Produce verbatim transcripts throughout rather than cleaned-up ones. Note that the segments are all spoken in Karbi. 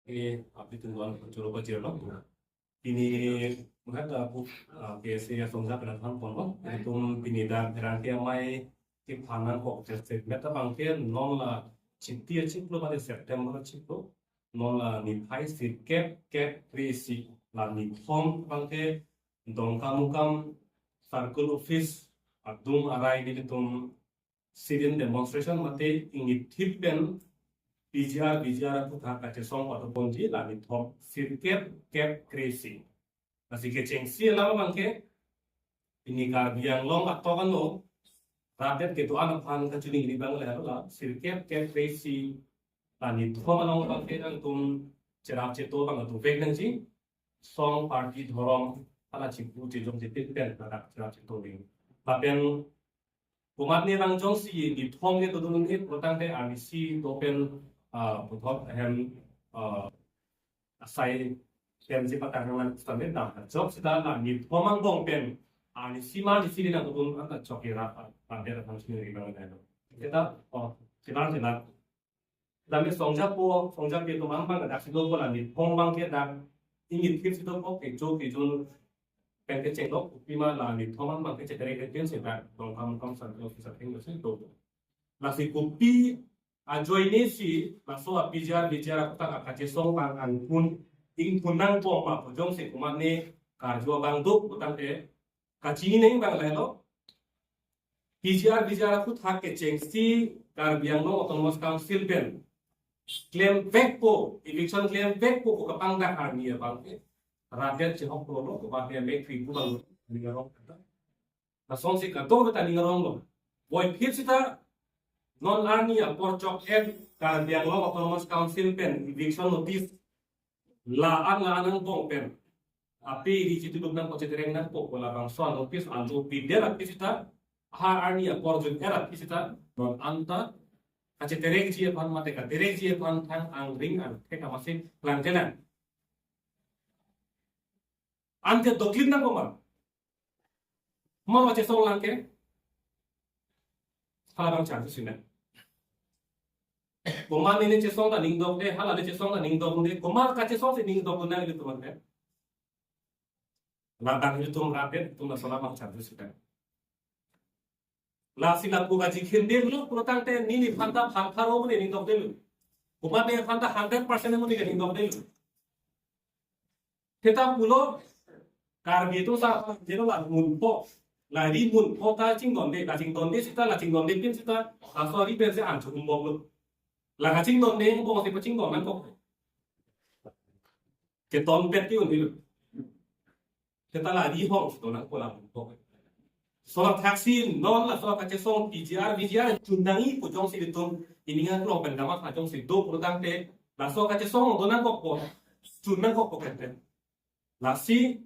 Ke abdi tunggal choro pajirlo. Pini menghat aku ke si asong jak dan ham pon. Itum pini dak Pherangke Amei kephanan kok tes tes meta abangke non la chiti achiklo pada September achiklo. Non la niphai sirkep kep kre-isi la nithom abangke Dongkamukam Circle Office adung arai nelitum sit-in demonstration mate ingithip pen P G R, V G R aphuthak kachesong padoponji la nithom sirkep kep kre-isi. Lasi kechengsi alam abangke pini Karbi Anglong atok ano rat det kedo-an aphan kachiningri abang le la sirkep kep kre-isi la nithom along abangke nangtum cherap cheto abang atum vek nangji, song party dhorom hala chipu chejong chepin pen ladak cherap cheto ring. Lapen komatne lang jongsi nithom ke dodun ni putangte arnisi dopen ah, puthot ahem ah, asai pen si patang nang stamil dam jok sita la nithom angbong pen arnisi ma nisi di nang dodun anta chok ira pada thang sini ri bang dai. Kita oh kita kita Dame songjapo, songjapi atum angbong dak si dopo la nithom abangke dak ingithip si dopo kecho kejun pen kechenglo kopi ma la nithom angbong kechetere kejun si dak Dongkamukam Circle Office atheng si dopo. Lasi kopi ajoine si laso a P G R, V G R aphuthak kachesong abang angkun ingkun nangpo ma pu jongsi komatne karju abang do putangte kachini neng abang le lo. P G R, V G R aphuthak kechengsi Karbi Anglong Autonomous Council pen klem vekpo, eviction klem vekpo pu kapangdak arni abangke rat det chehok lo lo, komatne mek kri pu abang ning arong kata. Lasonsi kadokave ta ning arong lo. Puvoiphit sita non arni apor chok-et Karbi Anglong Autonomous Council pen eviction notice la-an la-an angbong pen api ri chituduk nangpo, chetereng nangpo pu labangso notice alo pidet aphi sita ha arni apor jun-et aphi sita non anta kacheterekji aphan mate katerekji aphan thang angring angthek amatsi klangjelang. Ante doklin nangpo ma? Mo ma chesong lang ke? Hala abang chantu sina. Komatne ne chesong ta ning dokde, hala ne chesong ta ning dokde, komat kachesong si ning dokde nang ilitum ante. Ladak ilitum rat det, itum laso alam abang chantu sina. Lasi lapu kaji khindin lo putangte nini aphanta phang pharo mo ne ning dokde lo. Komatne aphanta hundred percent mo ne ning dokde lo. Seta pulo Karbi atum sa jeno la munpo. La ri munpo ta chingdonde, la chingdonde seta, la chingdonde pin seta, laso ari pen si an chukumbok lo. La kachingdonde angbong si pachingdon nangkok. Keton pet ti un-ilo. Seta la ri hong si don nangpo la munpo. Sola thaksi non laso kachesong P G R, V G R chun nangji pu jongsi ilitum ining aklong pen gamat ha jongsi do putangte laso kachesong don nangkokpo, chun nangkokpo kenten. Lasi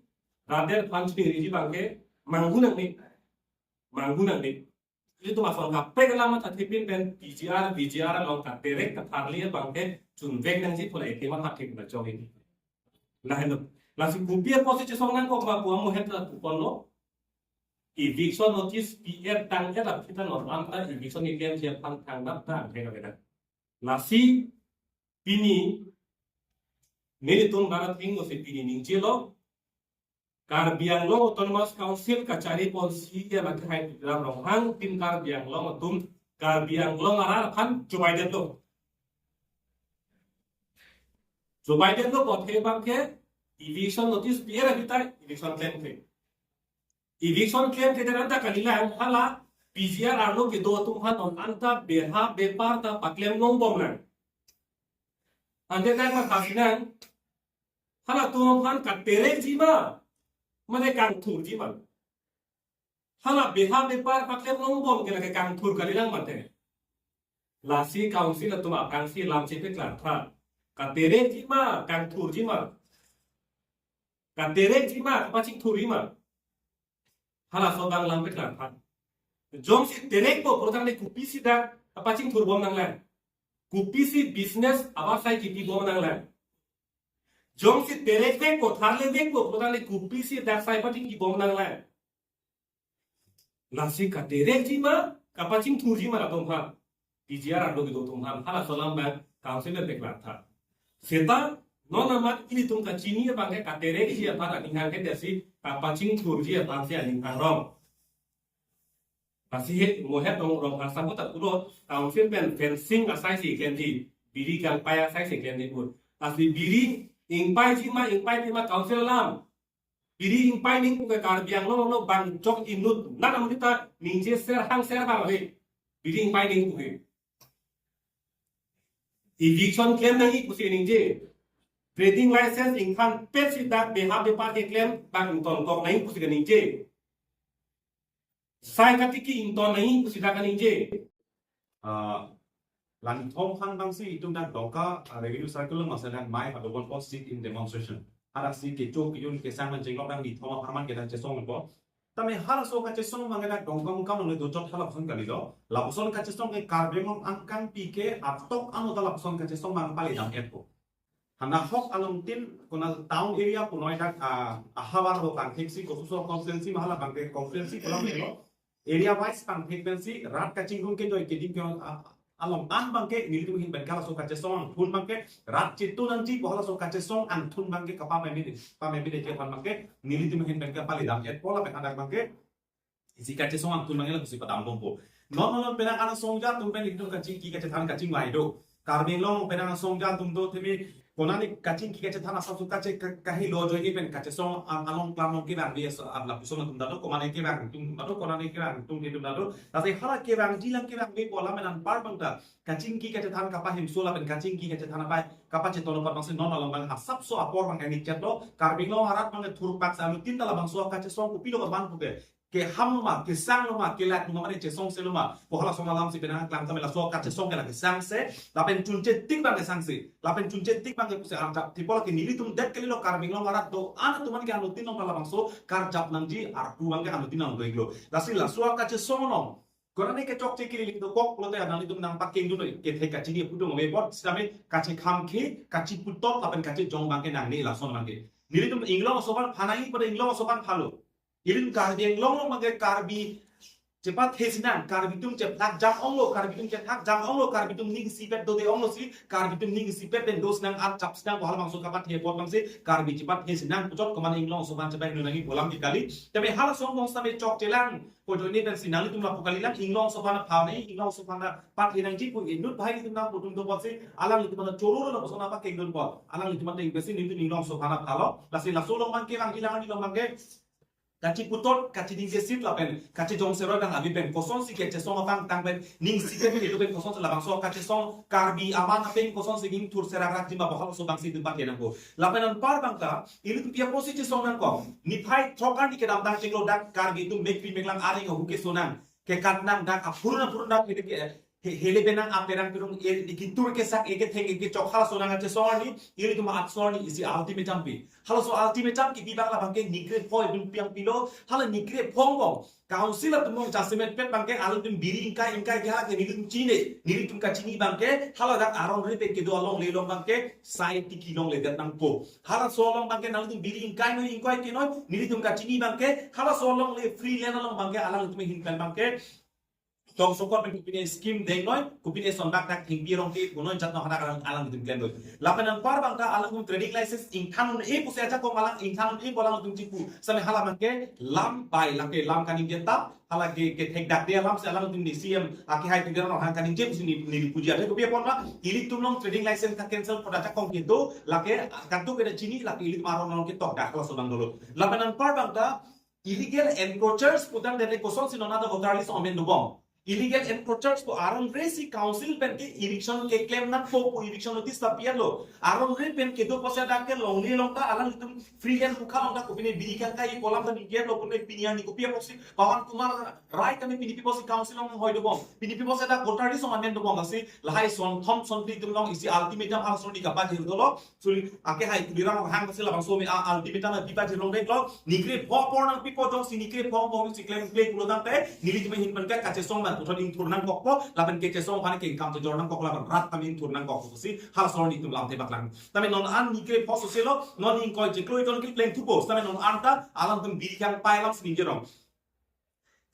rat det aphan chiningriji abangke manghu nangne, manghu nangne. Ilitum ason kaprek alam ta thipin pen P G R, V G R along katerek katharli abangke chun vek nangji pu la eke ma thak thik na chong ini. Lahelo. Lasi kopi apotsi chesong nangkok ma pu amu het la pu ponlo. Eviction notice pi-et tang-et aphi ta non anta eviction keklemji aphan thang dap ta angthek avedet. Lasi pini nelitum rat atheng lo si pini ningjelo. Karbi Anglong Autonomous Council kachari ponsi ya mati hai Tuliram Ronghang, Team Karbi Anglong atum Karbi Anglong arat aphan chobaidet lo. Chobaidet lo pu athe abangke eviction notice pi-et aphi ta eviction klemkle. Eviction klemkle det anta kalilang hala P G R arlo kedo atum aphan non anta beha bepar ta paklem longbom nang. Ante nang ma khasi nang. Halatum aphan katerekji ma, mane kangthurji ma? Hala beha bepar paklem longbom ke lake kangthur kalilang mate. Lasi council atum aphrangsi lam chepaklangtha. Katerekji ma, kangthurji ma? Katerekji ma, kapachingthurji ma? Halaso abang lam paklangtha. Jongsi terekpo pulotangte kopisi dak kapachingthurbom nanglang? Kopisi business abang sai kipibom nanglang? Jongsi terek vekpo, tharle vekpo pulotangte kopisi dak sai pachingkibom nanglang? Lasi katerekji ma, kapachingthurji ma latum aphan? P G R arlo kedo atum aphan halaso alam abang council pen paklangtha. Seta Non amat ilitum kachini abang ke katerek ji aphan aning hang ke, jasi kapachingthur ji aphan si aning hang rong. Pasi he mohet rong rong asa ko ta kulo council pen fencing asai si klemji, biri kangpai asai si klemji put. Pasi biri ingpai ji ma ingpai ji ma council alam. Biri ingpai ningpu ke Karbi Anglong lo bang chok inut nanam kita ningje ser hang ser bang he. Biri ingpai ningpu ke. Eviction klem nangji pusi ningje. Trading license ingthan pet si dak beha bepar keklem bang ingtonkok nangji pusi kaningje. Sai katiki ington nangji pusi dak kaningje. Ah, langthom hang bang si itum dak Dongka, ah, Revenue Circle lo masa dak mai padobon po sit-in demonstration. Hadak si kecho kejun kesang man jenglok dak nithom apharman ke dak chesong po. Tame halaso kachesong bang ke dak Dongka Mukam lo dochot halapuson kali lo. Lapuson kachesong ke Karbi Anglong angkang pi ke atok ano ta lapuson kachesong bang pali dam et po. Hana hok along tin kona town area punoi dak, ah, ahavar ho kangthek si kosuso constituency mahala bang ke constituency pulang lo. Area wise kangthek pen si rat kachingrum ke joi kedim ke, ah, along an bang ke nelitum ahin pen ke halaso kachesong angthun bang ke rat chitu nangji pu halaso kachesong angthun bang ke kapameme de, pameme de ke aphan bang ke nelitum ahin pen ke pali dam et po lapen hadak bang ke isi kachesong angthun bang ke lapusi padam bompo. Non non penang angsong atum pen itum kachingki kachethan kachingvai do. Karbi Anglong penang angsong atum do temi konani kachingki kachethan asap su kache ka-, kahelo joi ni pen kachesong ang along klam along kevang bi asa, ah, lapuson atum ta do, konani kevang atum ta do, konani kevang atum atum ta do. Tasi hala kevangji lang kevang bi pola men anpar bang ta kachingki kachethan kapahimso lapen kachingki kachethan apai kapachetono pat bang si non along bang asapso apor bang kani chet do. Karbi Anglong arat bang thurpak sa anutin ta labangso kachesong kopilo kaman puke. Keham ma, kesang ma, kelak ma, mane chesong se lo ma. Pu halaso alam si penang klang tame laso kachesong ke la kesang se, lapen chunche tik bang kesang se, lapen chunche tik bang ke pusi arjap. Tipo lake nelitum det kali lo Karbi Anglong arat do-an atum an ke anutin along labangso karjap nangji arpu bang ke anutin along do iglo. Lasi laso kachesong along konani kechokche kili do kok pulote nanglitum nangpakeng dun noi, kethe kachini putung ome bot sitame kachekham ke, kachiputot lapen kachejong bang ke nangne lason bang ke. Nelitum inglong aso aphan pha nangji pada inglong aso aphan phalo. Ilitum Karbi Anglong lo bang ke Karbi chepathe sinang, Karbi atum cheplak jam onglo, Karbi atum chethak jam onglo, Karbi atum ning isipet dode onglo si, Karbi atum ning isipet pen do sinang, arjap sinang, pu halabangso kapathe apot bang si Karbi chepathe sinang puchot koman inglong aso aphan chepai nu nangji pu alam ke kali. Tame halaso angbong sitame chokche lang, pu joi ni pen si nanglitum lapu kali lang, inglong aso aphan pha nangji, inglong aso aphan pathe nangji pu inut bhai itum nangpu atum do apot si, alanglitum aphan choro lo lapuson apakeng dun apot, alanglitum aphan ingpesi nelitum inglong aso aphan phalo, lasi laso along bang ke lang ilang along bang ke kachiputot, kachiningje sit lapen kachejong seroi bang abi pen kosonsi kachesong apangthang pen ning isipet kedo pen kosonsi labangso kachesong Karbi aman apen kosonsi ingthur serak rak jima pu halaso bang si itum pathe nangpo. Lapen anpar bang ta ilitum pi apotsi chesong nangkok. Niphai throk arni kedamtang chiklo dak Karbi atum mekpi meklang areng ahu keso nang, kekat nang, dak aphurun aphurun dak ilitum ke he-, hele penang aperang pirung e, ikitur kesak, eketheng ekechok halaso nang kachesong arni, ilitum atsor ni isi ultimatum pi. Halaso ultimatum kipi bang labang ke nikre pho itum piang pilo, hala nikre pho angbong council atum angbong jasemet pet bang ke alanglitum biri ingkai ingkai ke hala ke nelitum chini, nelitum kachini bang ke hala dak arong re pen kedo alongle along bang ke sai tiki longle det nangpo. Halaso along bang ke nanglitum biri ingkai noi ingkai ke noi, nelitum kachini bang ke halaso alongle free land along bang ke alanglitum ahin pen bang ke tong sokot pen kopine scheme deng noi, kopine son dak dak thengpi rong ke punoi jat no hadak alang alanglitum klem noi. Lapen anpar bang ta alanglitum trading license ingthan un-e pusi ajakong alang ingthan un-e pu alanglitum chipu. Sitame hala bang ke lam bai lake lam kaningje ta, hala ke kethek dak de alam si alanglitum D C M akehai tu dia no hang kaningje pusi ne, ne puji ade kopi apot ma ilitum along trading license ta cancel pu ajakong kedo lake katu keda chini lake ilitum aron along ketok dak halaso bang dolo. Lapen anpar bang ta illegal encroachers putang dele kosonsi non ata voter list amen dobom. Illegal encroachers pu arong re si council pen ke eviction keklem nangpo pu eviction notice ta pi-et lo. Arong re pen kedo apotsi dak ke longle along ta alanglitum free land mukha along ta kopine biri kangkai pu alam ta ningje lo, kopine pini arni kopi apotsi Pawan Kumar Rai kami pini pi apotsi council along hoi dobom. Pini pi apotsi dak voter list amen dobom lasi lahai son thom son phli atum along isi ultimatum halaso arni kapajir dolo. Suli akehai Tuliram Ronghang si labangso me a ultimatum a bipa jirong dek lo. Nikre pho apor nangpipo jongsi nikre pho apor si klem klem pulo tangte nelitum ahin pen ke kachesong bang puthot ingthur nangkokpo lapen kachesong aphan ke kam chejor nangkok lapen rat kami ingthur nangkok si halaso arni itum lamthe paklang. Tame non an nikre pho sose lo, non ingkoi chiklo itum ke pleng thupo. Tame non an ta alanglitum biri kangpai alam si ningje rong.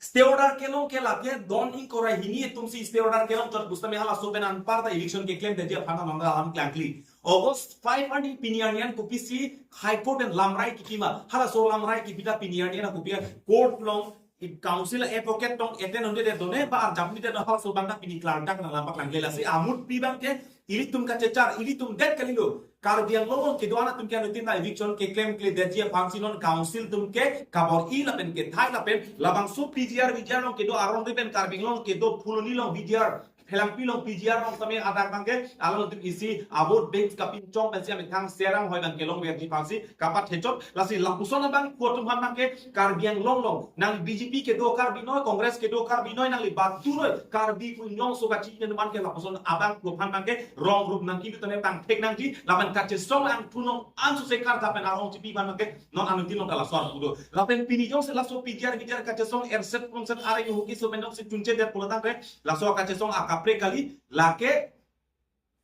Stay order kelong ke lake don ingkoi ra hini atum si stay order kelong chot pusitame halaso pen anpar ta eviction keklem detji aphan ta nang alam klangkli. August five arni pini arni an kopisi High Court en lamrai kipima. Halaso lamrai kipi ta pini arni an kopi, court along, council advocate tong attend un-edet done ba arjap ni det, halaso abang ta pini klardak nanglang paklangke. Lasi amutpi abangke ilitum kachechar, ilitum det kalilo. Karbi Anglong along kedo-an atum ke anuttin ta eviction keklemkledetji aphansi non council atum ke kabor-i lapen kethai lapen labangso P G R V G R along kedo arong ripen Karbi Anglong kedo Phuloni along V G R, Phelangpi along P G R along same adak abangke alangtum isi avote bank kapinchong pensi amethang serang hoi abang kelongverji aphansi kapathechot. Lasi lapuson abang ko atum aphan abangke Karbi Anglong along nang B J P kedo Karbi noi, Congress kedo Karbi noi, nangli batu noi, Karbi Anglong so kachi pen abangke lapuson abang ko aphan abangke rong rup nangkibi tone tangthek nangji, lapen kachesong angthunong ansu sekar dapen arong chipi abangke non anuttin along ta laso arpu do. Lapen pini jongsi laso P G R V G R kachesong erset pulongset areng huki so mendok si chunchedet pulotangte laso kachesong akaprek kali, lake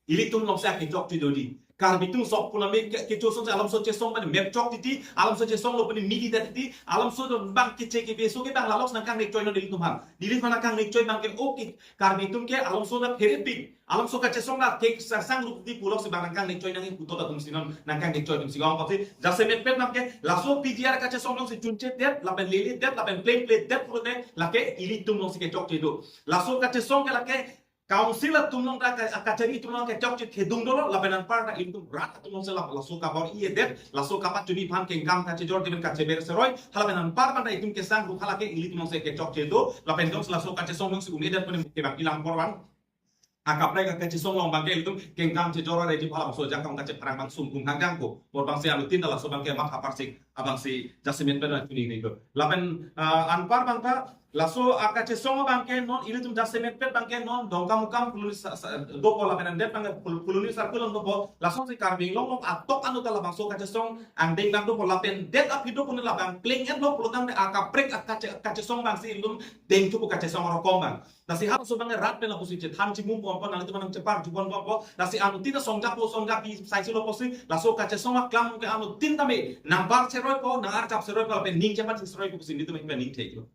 ilitum alongsi akechok chedodi. Karbi atum sok pulame ke, kechosong si alamso chesong pen mepchok titi, alamso chesong lo pen mili det titi, alamso do bang keche kebeso ke bang lalos nangkangnek choi non ilitum aphan. Ilitum aphan nangkangnek choi abangke, okay, Karbi atum ke alamso na pherepik, alamso kachesong na ke sarsang rup di puloksi bang nangkangnek choi nangji putot atumsi non nangkangnek choi atumsi ong kosi jasemet pen abangke laso P G R kachesong alongsi chunchedet lapen leledet lapen plengpledet pulote lake ilitum alongsi kechok chedo. Laso kachesong ke lake council atum along ta ka-, kachari atum along kechokche kedung dolo lapen anparta ilitum rat atum alongsi lap-, laso kabor-i-edet, laso kapachini aphan kengkam kachejor diben kacheber seroi, halapen anparta itum kesang rup halake ilitum alongsi kechokche do, lapen jongsi laso kachesong alongsi un-edet pen kebang ilang porwan. Akaprek akachesong along abangke ilitum kengkam chejor areji halabangso jakong kachepharang abang sungkung hangjang ko. Bor abangsi anuttin ta laso abangke matha parsik abangsi jasemet pen chunine do. Lapen, ah, anpar abang ta laso akachesong abangke non ilitum jasemet pen abangke non Dongkamukam Phuloni sa-, sa-, dopo lapen andet abangke Phul-, Phuloni circle along dopo, lasonsi Karbi Anglong along atok anu ta labangso kachesong angdeng abang dopo lapen det aphi dopo ne labang pleng-etlo pulotangte akaprek akache-, akachesong abangsi ilitum dengthupo kachesong arokom abang. Lasi halaso abangke rat pen lapusi chethan chimum ponpo, nanglitum nangchepar jubon ponpo. Lasi anuttin ta songjapo songjapi saisi lo pusi laso kachesong aklam ke anuttin tame nangpar cheroipo, nangarkap cheroipo lapen ning chepat cheroipo pusi nelitum pen ning theklo.